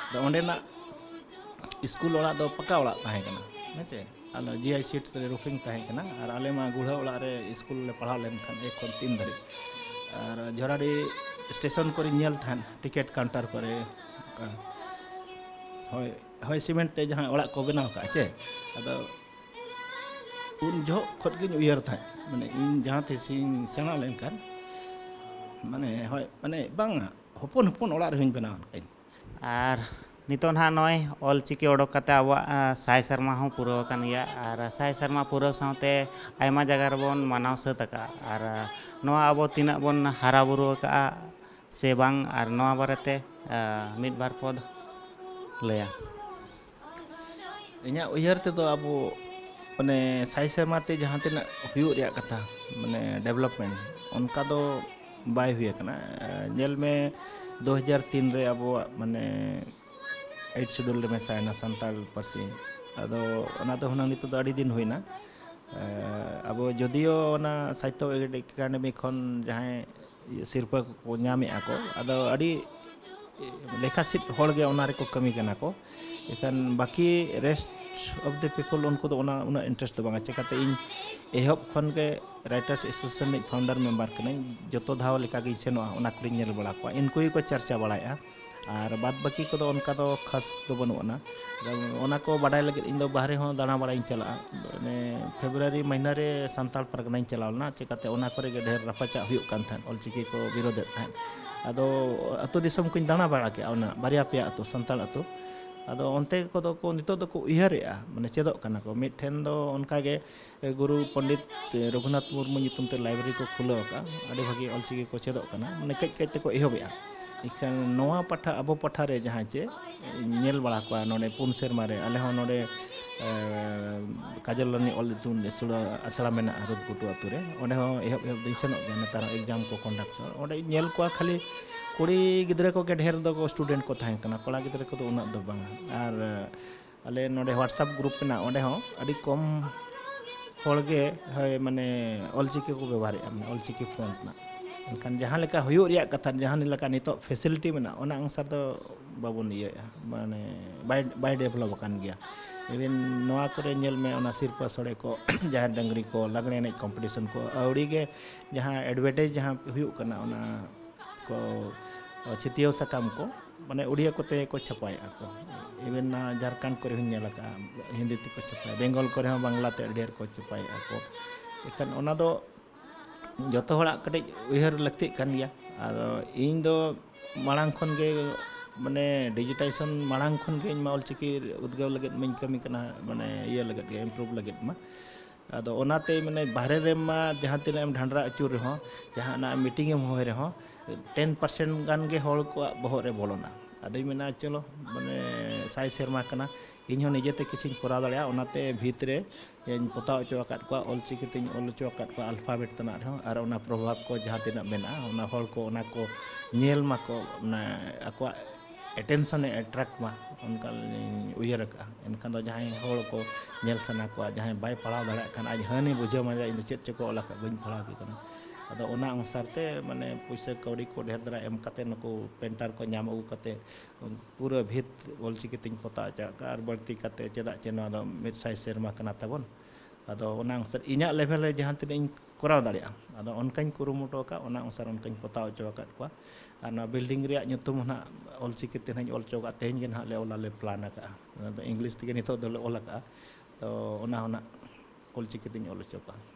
ᱟᱫᱚ ᱚᱸᱰᱮᱱᱟᱜ ᱥᱠᱩᱞ ᱚᱲᱟᱜ ᱫᱚ ᱯᱟᱠᱟ ᱚᱲᱟᱜ ᱛᱟᱦᱮᱸ ᱠᱟᱱᱟ, ᱦᱮᱸ ᱪᱮ? ᱟᱞᱮ ᱡᱤ ᱟᱭ ᱥᱤᱴᱥ ᱨᱮ ᱨᱩᱯᱷᱤᱝ ᱛᱟᱦᱮᱸ ᱠᱟᱱᱟ᱾ ᱟᱨ ᱟᱞᱮ ᱢᱟ ᱜᱩᱲᱦᱟᱹ ᱚᱲᱟᱜ ᱨᱮ ᱥᱠᱩᱞ ᱞᱮ ᱯᱟᱲᱦᱟᱣ ᱞᱮᱱᱠᱷᱟᱱ ᱮᱠ ᱠᱷᱚᱱ ᱛᱤᱱ ᱫᱷᱟᱹᱨᱤᱡ᱾ ᱟᱨ ᱡᱷᱚᱨᱟᱰᱤ ᱥᱴᱮᱥᱚᱱ ᱠᱚᱨᱮᱧ ᱧᱮᱞ ᱛᱟᱦᱮᱸᱫ, ᱴᱤᱠᱤᱴ ᱠᱟᱣᱩᱱᱴᱟᱨ ᱠᱚᱨᱮ, ᱚᱱᱠᱟ᱾ ᱦᱳᱭ, ᱦᱳᱭ, ᱥᱤᱢᱮᱱᱴ ᱛᱮ ᱡᱟᱦᱟᱸ ᱚᱲᱟᱜ ᱠᱚ ᱵᱮᱱᱟᱣ ᱠᱟᱜᱼᱟ ᱪᱮ, ᱟᱫᱚ ᱩᱱ ᱡᱚᱦᱚᱜ ᱠᱷᱚᱱ ᱜᱤᱧ ᱩᱭᱦᱟᱹᱨ ᱛᱟᱦᱮᱸᱫ, ᱢᱟᱱᱮ, ᱤᱧ ᱡᱟᱦᱟᱸ ᱛᱤᱥᱤᱧ ᱥᱮᱬᱟ ᱞᱮᱱᱠᱷᱟᱱ, ᱢᱟᱱᱮ, ᱦᱳᱭ, ᱢᱟᱱᱮ, ᱵᱟᱝᱟ, ᱦᱚᱯᱚᱱ ᱦᱚᱯᱚᱱ ᱚᱲᱟᱜ ᱨᱮᱦᱚᱸᱧ ᱵᱮᱱᱟᱣ ᱠᱟᱜᱼᱟᱹᱧ᱾ ᱟᱨ ᱱᱤᱛᱚᱜ ᱱᱟᱦᱟᱜ ᱱᱚᱜᱼᱚᱭ ᱚᱞ ᱪᱤᱠᱤ ᱚᱰᱚᱠ ᱠᱟᱛᱮ ᱟᱵᱚᱣᱟᱜ, ᱟ, ᱥᱟᱭ ᱥᱮᱨᱢᱟ ᱦᱚᱸ ᱯᱩᱨᱟᱹᱣ ᱟᱠᱟᱱ ᱜᱮᱭᱟ᱾ ᱟᱨ ᱥᱟᱭ ᱥᱮᱨᱢᱟ ᱯᱩᱨᱟᱹᱣ ᱥᱟᱶᱛᱮ ᱟᱭᱢᱟ ᱡᱟᱭᱜᱟ ᱨᱮᱵᱚᱱ ᱢᱟᱱᱟᱣ ᱥᱟᱹᱛ ᱟᱠᱟᱫᱼᱟ᱾ ᱟᱨ, ᱟ, ᱱᱚᱣᱟ ᱟᱵᱚ ᱛᱤᱱᱟᱹᱜ ᱵᱚᱱ ᱦᱟᱨᱟ ᱵᱩᱨᱩ ᱟᱠᱟᱫᱼᱟ ᱥᱮ ᱵᱟᱝ, ᱟᱨ ᱱᱚᱣᱟ ᱵᱟᱨᱮᱛᱮ, ᱟ, ᱢᱤᱫ ᱵᱟᱨ ᱯᱚᱫ ᱞᱟᱹᱭᱟ᱾ ᱤᱧᱟᱹᱜ ᱩᱭᱦᱟᱹᱨ ᱛᱮᱫᱚ ᱟᱵᱚ ᱢᱟᱱᱮ ᱥᱟᱭ ᱥᱮᱨᱢᱟ ᱛᱮ ᱡᱟᱦᱟᱸ ᱛᱤᱱᱟᱹᱜ ᱦᱩᱭᱩᱜ ᱨᱮᱭᱟᱜ ᱠᱟᱛᱷᱟ, ᱢᱟᱱᱮ ᱰᱮᱵᱷᱞᱚᱯᱢᱮᱱᱴ, ᱚᱱᱠᱟ ᱫᱚ ᱵᱟᱭ ᱦᱩᱭ ᱟᱠᱟᱱᱟ᱾ ᱧᱮᱞ ᱢᱮ, ᱫᱩ ᱦᱟᱡᱟᱨ ᱛᱤᱱ ᱨᱮ ᱟᱵᱚᱣᱟᱜ ᱢᱟᱱᱮ ᱮᱭᱤᱴ ᱥᱤᱰᱩᱞ ᱨᱮ ᱢᱮᱥᱟᱭᱮᱱᱟ ᱥᱟᱱᱛᱟᱲ ᱯᱟᱹᱨᱥᱤ᱾ ᱟᱫᱚ ᱚᱱᱟ ᱫᱚ ᱦᱩᱱᱟᱹᱝ ᱱᱤᱛᱚᱜ ᱫᱚ ᱟᱹᱰᱤ ᱫᱤᱱ ᱦᱩᱭᱱᱟ᱾ ᱟᱵᱚ ᱡᱚᱫᱤᱭᱳ ᱚᱱᱟ ᱥᱟᱦᱤᱛᱛᱚ ᱮᱠᱟᱰᱮᱢᱤ ᱠᱷᱚᱱ ᱡᱟᱦᱟᱸᱭ ᱤᱭᱟᱹ ᱥᱤᱨᱯᱟᱹ ᱠᱚᱠᱚ ᱧᱟᱢᱮᱜᱼᱟ ᱠᱚ, ᱟᱫᱚ ᱟᱹᱰᱤ ᱞᱮᱠᱷᱟᱥᱤᱫ ᱦᱚᱲ ᱜᱮ ᱚᱱᱟ ᱨᱮᱠᱚ ᱠᱟᱹᱢᱤ ᱠᱟᱱᱟ ᱠᱚ᱾ ᱮᱱᱠᱷᱟᱱ ᱵᱟᱹᱠᱤ rest of the people, ᱩᱱᱠᱩ ᱫᱚ ᱚᱱᱟ ᱩᱱᱟᱹᱜ ᱤᱱᱴᱟᱨᱮᱥᱴ ᱫᱚ ᱵᱟᱝᱟ᱾ ᱪᱤᱠᱟᱹᱛᱮ ᱤᱧ ᱮᱦᱚᱵ ᱠᱷᱚᱱ ᱜᱮ ᱨᱟᱭᱴᱟᱨᱥ ᱮᱥᱳᱥᱤᱭᱮᱥᱚᱱ ᱨᱤᱱᱤᱡ ᱯᱷᱟᱣᱩᱱᱰᱟᱨ ᱢᱮᱢᱵᱟᱨ ᱠᱟᱹᱱᱟᱹᱧ᱾ ᱡᱚᱛᱚ ᱫᱷᱟᱣ ᱞᱮᱠᱟ ᱜᱤᱧ ᱥᱮᱱᱚᱜᱼᱟ, ᱚᱱᱟ ᱠᱚᱨᱮᱧ ᱧᱮᱞ ᱵᱟᱲᱟ ᱠᱚᱣᱟ᱾ ᱤᱱᱠᱩ ᱜᱮᱠᱚ ᱪᱟᱨᱪᱟ ᱵᱟᱲᱟᱭᱮᱜᱼᱟ᱾ ᱟᱨ ᱵᱟᱫᱽ ᱵᱟᱹᱠᱤ ᱠᱚᱫᱚ ᱚᱱᱠᱟ ᱫᱚ ᱠᱷᱟᱥ ᱫᱚ ᱵᱟᱹᱱᱩᱜ ᱟᱱᱟ᱾ ᱟᱫᱚ ᱚᱱᱟ ᱠᱚ ᱵᱟᱰᱟᱭ ᱞᱟᱹᱜᱤᱫ ᱤᱧ ᱫᱚ ᱵᱟᱦᱨᱮ ᱦᱚᱸ ᱫᱟᱬᱟ ᱵᱟᱲᱟᱧ ᱪᱟᱞᱟᱜᱼᱟ᱾ ᱢᱟᱱᱮ ᱯᱷᱮᱵᱽᱨᱩᱣᱟᱨᱤ ᱢᱟᱹᱦᱱᱟᱹ ᱨᱮ ᱥᱟᱱᱛᱟᱲ ᱯᱟᱨᱜᱟᱱᱟᱧ ᱪᱟᱞᱟᱣ ᱞᱮᱱᱟ, ᱪᱤᱠᱟᱹᱛᱮ ᱚᱱᱟ ᱠᱚᱨᱮ ᱜᱮ ᱰᱷᱮᱨ ᱨᱟᱯᱟᱪᱟᱜ ᱦᱩᱭᱩᱜ ᱠᱟᱱ ᱛᱟᱦᱮᱸᱫ, ᱚᱞᱪᱤᱠᱤ ᱠᱚ ᱵᱤᱨᱳᱫᱮᱫ ᱛᱟᱦᱮᱸᱫ᱾ ᱟᱫᱚ ᱟᱹᱛᱩ ᱫᱤᱥᱚᱢ ᱠᱚᱧ ᱫᱟᱬᱟ ᱵᱟᱲᱟ ᱠᱮᱜᱼᱟ, ᱚᱱᱟ ᱵᱟᱨᱭᱟ ᱯᱮᱭᱟ ᱟᱹᱛᱩ, ᱥᱟᱱᱛᱟᱲ ᱟᱹᱛᱩ᱾ ᱟᱫᱚ ᱚᱱᱛᱮ ᱠᱚᱫᱚ ᱠᱚ ᱱᱤᱛᱚᱜ ᱫᱚᱠᱚ ᱩᱭᱦᱟᱹᱨᱮᱜᱼᱟ, ᱢᱟᱱᱮ ᱪᱮᱫᱚᱜ ᱠᱟᱱᱟ ᱠᱚ᱾ ᱢᱤᱫᱴᱷᱮᱱ ᱫᱚ ᱚᱱᱠᱟ ᱜᱮ ᱜᱩᱨᱩ ᱯᱚᱱᱰᱤᱛ ᱨᱚᱜᱷᱩᱱᱟᱛᱷ ᱢᱩᱨᱢᱩ ᱧᱩᱛᱩᱢ ᱛᱮ ᱞᱟᱭᱵᱨᱮᱨᱤ ᱠᱚ ᱠᱷᱩᱞᱟᱹᱣ ᱟᱠᱟᱫᱼᱟ, ᱟᱹᱰᱤ ᱵᱷᱟᱹᱜᱤ ᱚᱞᱪᱤᱠᱤ ᱠᱚ ᱪᱮᱫᱚᱜ ᱠᱟᱱᱟ, ᱢᱟᱱᱮ ᱠᱟᱹᱡ ᱠᱟᱹᱡ ᱛᱮᱠᱚ ᱮᱦᱚᱵᱮᱜᱼᱟ᱾ ᱮᱱᱠᱷᱟᱱ ᱱᱚᱣᱟ ᱯᱟᱴᱷᱟ, ᱟᱵᱚ ᱯᱟᱴᱷᱟ ᱨᱮ ᱡᱟᱦᱟᱸ ᱪᱮ ᱧᱮᱞ ᱵᱟᱲᱟ ᱠᱚᱣᱟ ᱱᱚᱰᱮ ᱯᱩᱱ ᱥᱮᱨᱢᱟ ᱨᱮ, ᱟᱞᱮ ᱦᱚᱸ ᱱᱚᱰᱮ, ᱮ, ᱠᱟᱡᱚᱞ ᱨᱟᱱᱤ ᱚᱞ ᱤᱛᱩᱱ ᱟᱥᱲᱟ, ᱟᱥᱲᱟ ᱢᱮᱱᱟᱜᱼᱟ ᱨᱩᱫᱽᱜᱷᱩᱴᱩ ᱟᱹᱛᱩ ᱨᱮ, ᱚᱸᱰᱮ ᱦᱚᱸ ᱮᱦᱚᱵ ᱮᱦᱚᱵ ᱫᱚᱧ ᱥᱮᱱᱚᱜ ᱜᱮᱭᱟ, ᱱᱮᱛᱟᱨ ᱦᱚᱸ ᱮᱠᱡᱟᱢ ᱠᱚ ᱠᱚᱱᱰᱟᱠᱴ ᱚᱸᱰᱮᱧ ᱧᱮᱞ ᱠᱚᱣᱟ, ᱠᱷᱟᱹᱞᱤ ᱠᱩᱲᱤ ᱜᱤᱫᱽᱨᱟᱹ ᱠᱚᱜᱮ ᱰᱷᱮᱨ ᱫᱚ ᱥᱴᱩᱰᱮᱱᱴ ᱠᱚ ᱛᱟᱦᱮᱸ ᱠᱟᱱᱟ, ᱠᱚᱲᱟ ᱜᱤᱫᱽᱨᱟᱹ ᱠᱚᱫᱚ ᱩᱱᱟᱹᱜ ᱫᱚ ᱵᱟᱝᱟ᱾ ᱟᱨ ᱟᱞᱮ ᱱᱚᱰᱮ WhatsApp ᱜᱨᱩᱯ ᱢᱮᱱᱟᱜᱼᱟ, ᱚᱸᱰᱮ ᱦᱚᱸ ᱟᱹᱰᱤ ᱠᱚᱢ ᱦᱚᱲ ᱜᱮ ᱦᱳᱭ ᱢᱟᱱᱮ ᱚᱞᱪᱤᱠᱤ ᱠᱚ ᱵᱮᱵᱚᱦᱟᱨᱮᱫᱼᱟ, ᱢᱟᱱᱮ ᱚᱞᱪᱤᱠᱤ ᱯᱷᱚᱱᱴ ᱨᱮᱱᱟᱜ᱾ ᱮᱱᱠᱷᱟᱱ ᱡᱟᱦᱟᱸ ᱞᱮᱠᱟ ᱦᱩᱭᱩᱜ ᱨᱮᱭᱟᱜ ᱠᱟᱛᱷᱟ, ᱡᱟᱦᱟᱸ ᱞᱮᱠᱟ ᱱᱤᱛᱚᱜ ᱯᱷᱮᱥᱤᱞᱤᱴᱤ ᱢᱮᱱᱟᱜᱼᱟ, ᱚᱱᱟ ᱚᱱᱩᱥᱟᱨ ᱫᱚ ᱵᱟᱵᱚᱱ ᱤᱭᱟᱹᱭᱮᱫᱼᱟ, ᱢᱟᱱᱮ ᱵᱟᱭ, ᱵᱟᱭ ᱰᱮᱵᱷᱞᱚᱯ ᱟᱠᱟᱱ ᱜᱮᱭᱟ᱾ ᱤᱵᱷᱮᱱ ᱱᱚᱣᱟ ᱠᱚᱨᱮ ᱧᱮᱞ ᱢᱮ, ᱚᱱᱟ ᱥᱤᱨᱯᱟᱹ ᱥᱚᱲᱮ ᱠᱚ, ᱡᱟᱦᱮᱨ ᱰᱟᱹᱝᱨᱤ ᱠᱚ, ᱞᱟᱜᱽᱬᱮ ᱮᱱᱮᱡ ᱠᱚᱢᱯᱤᱴᱤᱥᱚᱱ ᱠᱚ, ᱟᱹᱣᱲᱤ ᱜᱮ ᱡᱟᱦᱟᱸ ᱮᱰᱵᱷᱮᱴᱟᱭᱤᱡᱽ ᱡᱟᱦᱟᱸ ᱦᱩᱭᱩᱜ ᱠᱟᱱᱟ, ᱚᱱᱟ ᱠᱚ ᱪᱷᱟᱹᱛᱤᱭᱟᱹᱣ ᱥᱟᱠᱟᱢ ᱠᱚ, ᱢᱟᱱᱮ ᱩᱲᱤᱭᱟ ᱠᱚᱛᱮ ᱠᱚ ᱪᱷᱟᱯᱟᱭᱮᱫᱼᱟ ᱠᱚ᱾ ᱤᱵᱷᱮᱱ ᱱᱚᱣᱟ ᱡᱷᱟᱲᱠᱷᱚᱸᱰ ᱠᱚᱨᱮ ᱦᱚᱸᱧ ᱧᱮᱞ ᱟᱠᱟᱫᱼᱟ, ᱦᱤᱱᱫᱤ ᱛᱮᱠᱚ ᱪᱷᱟᱯᱟᱭᱟ, ᱵᱮᱝᱜᱚᱞ ᱠᱚᱨᱮ ᱦᱚᱸ ᱵᱟᱝᱞᱟ ᱛᱮ ᱟᱹᱰᱤ ᱰᱷᱮᱨ ᱠᱚ ᱪᱷᱟᱯᱟᱭᱮᱫᱼᱟ ᱠᱚ᱾ ᱮᱱᱠᱷᱟᱱ ᱚᱱᱟ ᱫᱚ ᱡᱚᱛᱚ ᱦᱚᱲᱟᱜ ᱠᱟᱹᱴᱤᱡ ᱩᱭᱦᱟᱹᱨ ᱞᱟᱹᱠᱛᱤᱜ ᱠᱟᱱ ᱜᱮᱭᱟ᱾ ᱟᱨ ᱤᱧ ᱫᱚ ᱢᱟᱲᱟᱝ ᱠᱷᱚᱱ ᱜᱮ, ᱢᱟᱱᱮ ᱰᱤᱡᱤᱴᱟᱭᱡᱮᱥᱚᱱ ᱢᱟᱲᱟᱝ ᱠᱷᱚᱱ ᱜᱮ ᱤᱧ ᱢᱟ ᱚᱞᱪᱤᱠᱤ ᱩᱫᱽᱜᱟᱹᱣ ᱞᱟᱹᱜᱤᱫ ᱢᱟᱧ ᱠᱟᱹᱢᱤ ᱠᱟᱱᱟ, ᱢᱟᱱᱮ ᱤᱭᱟᱹ ᱞᱟᱹᱜᱤᱫ ᱜᱮ, ᱤᱢᱯᱨᱩᱵᱷ ᱞᱟᱹᱜᱤᱫ ᱢᱟ᱾ ᱟᱫᱚ ᱚᱱᱟᱛᱮ ᱢᱟᱱᱮ ᱵᱟᱦᱨᱮ ᱨᱮᱢᱟ ᱡᱟᱦᱟᱸ ᱛᱤᱱᱟᱹᱜ ᱮᱢ ᱰᱷᱟᱱᱰᱨᱟ ᱟᱹᱪᱩᱨ ᱨᱮᱦᱚᱸ, ᱡᱟᱦᱟᱱᱟᱜ ᱢᱤᱴᱤᱝ ᱮᱢ ᱦᱚᱦᱚᱭ ᱨᱮᱦᱚᱸ, ᱴᱮᱱ ᱯᱟᱨᱥᱮᱱᱴ ᱜᱟᱱ ᱜᱮ ᱦᱚᱲ ᱠᱚᱣᱟᱜ ᱵᱚᱦᱚᱜ ᱨᱮ ᱵᱚᱞᱚᱱᱟ᱾ ᱟᱫᱚᱧ ᱢᱮᱱᱟ, ᱪᱚᱞᱚ, ᱢᱟᱱᱮ ᱥᱟᱭ ᱥᱮᱨᱢᱟ ᱠᱟᱱᱟ, ᱤᱧ ᱦᱚᱸ ᱱᱤᱡᱮᱛᱮ ᱠᱤᱪᱷᱩᱧ ᱠᱚᱨᱟᱣ ᱫᱟᱲᱮᱭᱟᱜᱼᱟ᱾ ᱚᱱᱟᱛᱮ ᱵᱷᱤᱛ ᱨᱮ ᱤᱧ ᱯᱚᱛᱟᱣ ᱦᱚᱪᱚ ᱟᱠᱟᱫ ᱠᱚᱣᱟ, ᱚᱞᱪᱤᱠᱤ ᱛᱮᱧ ᱚᱞ ᱦᱚᱪᱚ ᱟᱠᱟᱫ ᱠᱚᱣᱟ ᱟᱞᱯᱷᱟᱵᱮᱴ ᱛᱮᱱᱟᱜ ᱨᱮᱦᱚᱸ, ᱟᱨ ᱚᱱᱟ ᱯᱨᱚᱵᱷᱟᱵᱽ ᱠᱚ ᱡᱟᱦᱟᱸ ᱛᱤᱱᱟᱹᱜ ᱢᱮᱱᱟᱜᱼᱟ, ᱚᱱᱟ ᱦᱚᱲ ᱠᱚ ᱚᱱᱟ ᱠᱚ ᱧᱮᱞ ᱢᱟᱠᱚ, ᱚᱱᱟ ᱟᱠᱚᱣᱟᱜ ᱮᱴᱮᱱᱥᱚᱱ ᱮ ᱮᱴᱨᱟᱠᱴ ᱢᱟ, ᱚᱱᱠᱟ ᱞᱤᱧ ᱩᱭᱦᱟᱹᱨ ᱟᱠᱟᱫᱼᱟ᱾ ᱮᱱᱠᱷᱟᱱ ᱫᱚ ᱡᱟᱦᱟᱸᱭ ᱦᱚᱲ ᱠᱚ ᱧᱮᱞ ᱥᱟᱱᱟ ᱠᱚᱣᱟ, ᱡᱟᱦᱟᱸᱭ ᱵᱟᱭ ᱯᱟᱲᱦᱟᱣ ᱫᱟᱲᱮᱭᱟᱜ ᱠᱷᱟᱱ, ᱟᱡ ᱦᱟᱹᱱᱤ ᱵᱩᱡᱷᱟᱹᱣ ᱢᱟ, ᱤᱧ ᱫᱚ ᱪᱮᱫ ᱪᱚᱠᱚ ᱚᱞ ᱟᱠᱟᱫ, ᱵᱟᱹᱧ ᱯᱟᱲᱦᱟᱣ ᱠᱮ ᱠᱟᱱᱟ᱾ ᱟᱫᱚ ᱚᱱᱟ ᱚᱱᱩᱥᱟᱨ ᱛᱮ ᱢᱟᱱᱮ ᱯᱩᱭᱥᱟᱹ ᱠᱟᱹᱣᱰᱤ ᱠᱚ ᱰᱷᱮᱨ ᱫᱷᱟᱨᱟ ᱮᱢ ᱠᱟᱛᱮ, ᱱᱩᱠᱩ ᱯᱮᱱᱴᱟᱨ ᱠᱚ ᱧᱟᱢ ᱟᱹᱜᱩ ᱠᱟᱛᱮ, ᱯᱩᱨᱟᱹ ᱵᱷᱤᱛ ᱚᱞᱪᱤᱠᱤ ᱛᱤᱧ ᱯᱚᱛᱟᱣ ᱦᱚᱪᱚ ᱟᱠᱟᱫᱼᱟ᱾ ᱟᱨ ᱵᱟᱹᱲᱛᱤ ᱠᱟᱛᱮ ᱪᱮᱫᱟᱜ ᱪᱮ ᱱᱚᱣᱟ ᱫᱚ ᱢᱤᱫ ᱥᱟᱭ ᱥᱮᱨᱢᱟ ᱠᱟᱱᱟ ᱛᱟᱵᱚᱱ᱾ ᱟᱫᱚ ᱚᱱᱟ ᱚᱱᱩᱥᱟᱨ ᱤᱧᱟᱹᱜ ᱞᱮᱵᱷᱮᱞ ᱨᱮ ᱡᱟᱦᱟᱸ ᱛᱤᱱᱟᱹᱜ ᱤᱧ ᱠᱚᱨᱟᱣ ᱫᱟᱲᱮᱭᱟᱜᱼᱟ᱾ ᱟᱫᱚ ᱚᱱᱠᱟᱧ ᱠᱩᱨᱩᱢᱩᱴᱩ ᱟᱠᱟᱫ, ᱚᱱᱟ ᱚᱱᱩᱥᱟᱨ ᱚᱱᱠᱟᱧ ᱯᱚᱛᱟᱣ ᱦᱚᱪᱚ ᱟᱠᱟᱫ ᱠᱚᱣᱟ᱾ ᱟᱨ ᱱᱚᱣᱟ ᱵᱤᱞᱰᱤᱝ ᱨᱮᱭᱟᱜ ᱧᱩᱛᱩᱢ ᱦᱚᱸ ᱱᱟᱦᱟᱜ ᱚᱞᱪᱤᱠᱤ ᱛᱮ ᱱᱟᱦᱟᱜ ᱤᱧ ᱚᱞ ᱦᱚᱪᱚ ᱠᱟᱜᱼᱟ, ᱛᱮᱦᱮᱧ ᱜᱮ ᱱᱟᱦᱟᱜ ᱞᱮ ᱚᱞᱟ, ᱞᱮ ᱯᱞᱟᱱ ᱟᱠᱟᱫᱼᱟ᱾ ᱚᱱᱟ ᱫᱚ ᱤᱝᱞᱤᱥ ᱛᱮᱜᱮ ᱱᱤᱛᱚᱜ ᱫᱚᱞᱮ ᱚᱞ ᱟᱠᱟᱫᱼᱟ, ᱛᱚ ᱚᱱᱟ ᱦᱚᱸ ᱱᱟᱦᱟᱜ ᱚᱞᱪᱤᱠᱤ ᱛᱮᱧ ᱚᱞ ᱦᱚᱪᱚ ᱠᱟᱜᱼᱟ᱾